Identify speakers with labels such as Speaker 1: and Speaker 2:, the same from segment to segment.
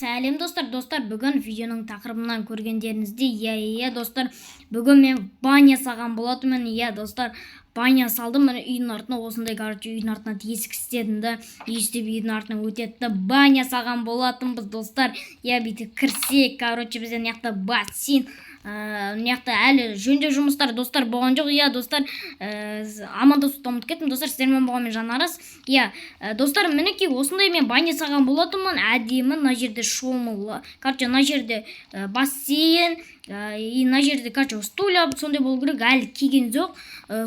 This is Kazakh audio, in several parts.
Speaker 1: Сәлем, достар! Достар, бүгін видеоның тақырыбынан көргендеріңіздей, иә, достар, бүгін мен баня салған болатынмын. Иә, достар, баня салдым. Міне, үйдің артына осындай, короче, үйдің артына есік істедім да, үй істеп, үйдің артына өтеді да, баня салған болатынбыз, достар. Иә, бүйтіп кірсек, короче, бізде мына жақта бассейн, мына жақта әлі жөндеу жұмыстары, достар, болған жоқ. Иә, достар, амандасуды ұмытып кеттім. Достар, сіздермен болған мен, Жанарыс. Иә, достар, мінекей, осындай мен баня салған болатынмын, әдемі. Мына жерде шомыл, короче, мына жерде бассейн, и мына жерде, короче, стулья сондай болу керек, әлі келген жоқ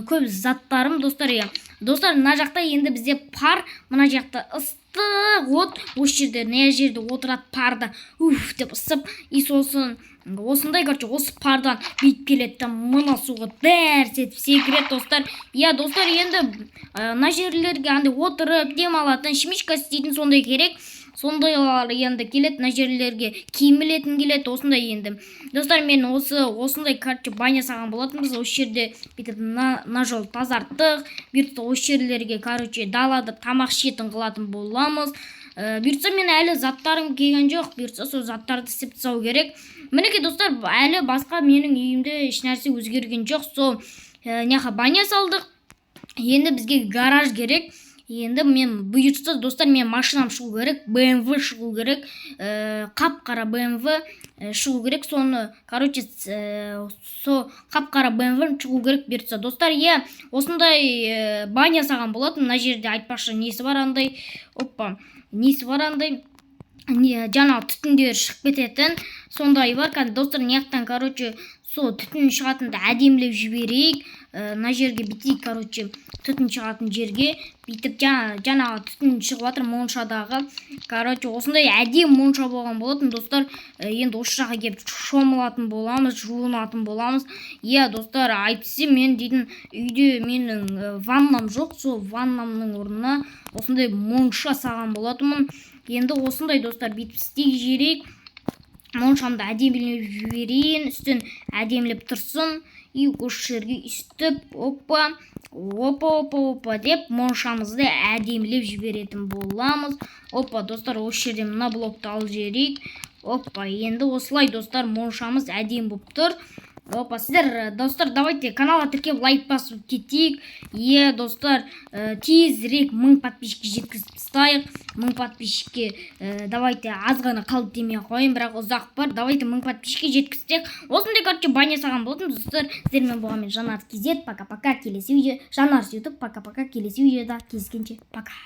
Speaker 1: көп заттарым, достар. Иә, достар, мына жақта енді бізде пар, мына жақта ыстық от, осы жерде, мына жерде отырады, парда уф деп ысып, и сосын осындай, короче, осы пардан бүйтіп келеді да, мына суға дәрс етіп секіреді, достар. Иә, достар, енді мына жерлерге андай отырып демалатын, шемишка істейтін сондай керек, сондайлар енді келеді. Мына жерлерге киім ілетін келеді осындай. Енді, достар, мен осы осындай, короче, баня салған болатынбыз. Осы жерде бүйтіп мына жол тазарттық. Бұйыртса, осы жерлерге, короче, далада тамақ ішетін қылатын боламыз. Бұйыртса, мен әлі заттарым келген жоқ, бұйыртса, сол заттарды істеп тастау керек. Мінекей, достар, әлі басқа менің үйімде ешнәрсе өзгерген жоқ. Сол мына баня салдық, енді бізге гараж керек. Енді мен, бұйыртса, достар, мен машинам шығу керек, БМВ шығу керек, қап қара БМВ шығу керек. Соны, короче, со қап қара БМВ шығу керек, бұйыртса, достар. Иә, осындай баня салған болатын. Мына жерде, айтпақшы, несі бар андай, опа, несі бар андай, не, жаңағы түтіндері шығып кететін сондай бар. Кәдімгі, достар, мына жақтан, короче, сол түтін шығатынды әдемілеп жіберейік. Мына жерге бүйтейік, короче, түтін шығатын жерге бүйтіп жаңағы түтін шығып жатыр моншадағы. Короче, осындай әдемі монша болған болатын, достар. Енді осы жаққа келіп шомылатын боламыз, жуынатын боламыз. Иә, достар, әйтпесе мен дейтін үйде менің ваннам жоқ, сол ваннамның орнына осындай монша салған болатынмын. Енді осындай, достар, бүйтіп істей жіберейік. Моншамды әдемілеп жіберейін, үстін әдемілеп тұрсын. И осы жерге үстіп, опа, опа, опа, опа деп моншамызды әдемілеп жіберетін боламыз. Опа, достар, осы жерден мына блокты алып жіберейік. Опа, енді осылай, достар, моншамыз әдемі болып тұр. Опа, сіздер, достар, давайте каналға тіркеліп, лайк басып кетейік. Иә, достар, тезірек 1000 подписчикке жеткізіп тастайық. 1000 подписчикке давайте, аз ғана қалды демей ақ қояйын, бірақ ұзақ бар. Давайте 1000 подписчикке жеткізсек. Осындай, короче, баня салған болатын, достар. Сіздермен болған мен, Жанар KZ. Пока пока, келесі видео. Жанар Ютуб, пока пока, келесі видеода кездескенше, пока.